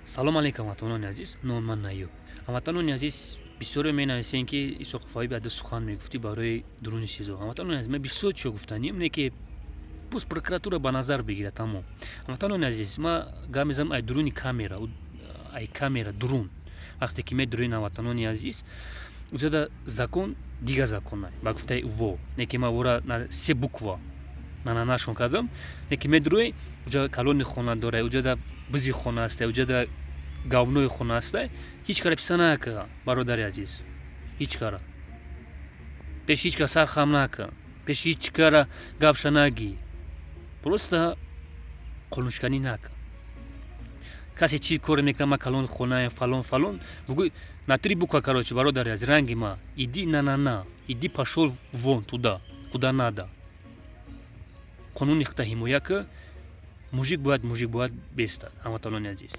Салом алейкум, ҳамватанони азиз. Номи ман Аюб. Ҳамватанони азиз, бисёре менависем, ки Исоқов Аюб яду сухан мегуфтӣ барои дуруни СИЗО. Ҳамватанони азиз, ман бисёр чиё гуфтанем, не ки пусть прокуратура ба назар бигирад, тамом. Ҳамватанони азиз, ман гап мезанам ай дуруни камера, ай камера дурун. Вақте ки медурен, ҳамватанони азиз, уҷода закон дига закон ба гуфтаи во, не ки ман вора на се буква нанашон кардам, не ки медурӯи, уҷа калони хона дора, уҷада бизи хона аста, уҷада говнои хона аста. Ҳеҷ кара писа нака, бародари азиз, ҳеҷ кара пеш ҳеҷ кара сар хам нака, пеш ҳеҷ кара гапша нагӣ, просто қонуншиканӣ нака. Касе чӣ коре мекунад, ман калони хонаем, фалон фалон, бугӯй на три буква. Короче, бародари азиз, ранги ма иди на на на, иди, пошёл вон туда, куда надо. Қонуни худта ҳимоя ка. Мужик бояд бестад, ҳамватанони азиз.